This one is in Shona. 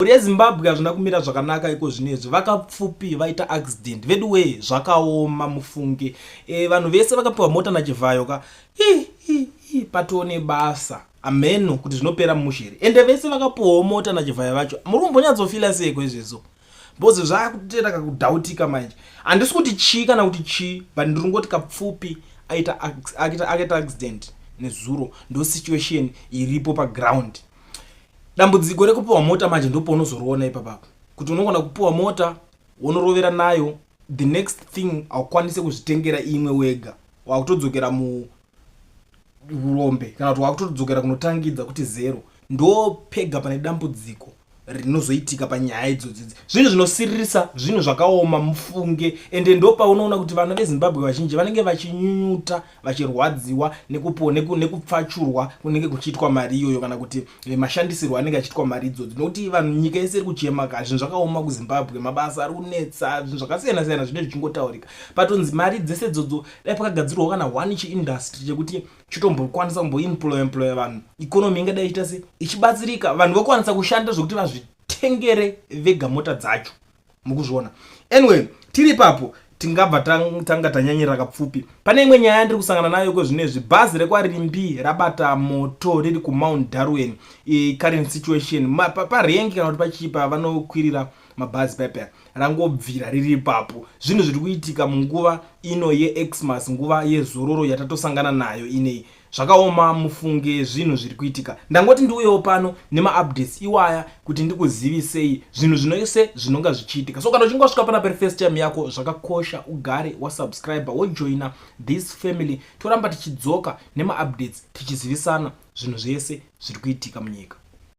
Mhuri yeZimbabwe hazvina kumira zvakanaka iko zvino izvi vakapfupi vaita accident veduwee zvakaoma mufunge e, vanhu vese vakapiwa mota naChivhayo ka patone basa ameno kuti zvinopera mushe here ende vese vakapiwawo mota naChivhayo vacho muri kumbonyatsofila seiko izvezvo because zvakutera kakudhautika manje handisi kuti chii kana kuti chii but ndiri kungoti kapfupi aita akaita accident nezuro ndo situation iripo paground Dambudziko rekupiwa mota manje ndopaunozoriona ipapapo kuti unogona kupiwa mota wonorovera nayo the next thing haukwanise kuzvitengera imwe wega wakutodzokera muurombe kana kuti wakutodzokera kunotangidza kuti zero ndopega pane dambudziko rinozoitika panyaya idzodzi idzi zvinhu zvinosiririsa zvinhu zvakaoma mufunge ende ndopaunoona kuti vana vezimbabwe vazhinji vanenge vachinyunyuta vachirwadziwa nekupo nekupfachurwa kunenge kuchiitwa mari iyoyo kana kuti eh, mashandisirwo anenge achiitwa mari idzodzo nokuti vanhu nyika yese iri kuchema ka zvinhu zvakaoma kuzimbabwe mabasa ari kunetsa zvinhu zvakasiyana siyana zvinenge zvichingotaurika patonzi mari dzese idzodzo dai pakagadzirwawo kana one chiindustry chekuti chitombokwanisa kumboemploya employa vanhu economy ingadai ichiita se ichibatsirika vanhu vokwanisa kushanda zvekuti vazvitengere vega mota dzacho mukuzviona anyway tiri ipapo tingabva tanga tanyanyira kapfupi pane imwe nyaya yandiri kusangana nayo kwezvinezvi bhazi rekwarimbi rabata moto riri kumount darwin current situation parengi kana kuti pachipa vanokwirira mabhazi paipa rangobvira riri ipapo zvinhu zviri kuitika munguva ino yexmas nguva yezororo yatatosangana nayo inei Zvakaoma mufunge zvinhu zviri kuitika. Ndangoti ndiuyewo pano nemaupdates iwaya kuti ndikuzivisei zvinhu zvinoise zvinonga zvichiitika. So kana uchinge wasvika pana peri first time yako zvakakosha ugare wasubscriber wojoina this family toramba tichidzoka nemaupdates tichizivisana zvinhu zvese zviri kuitika munyika.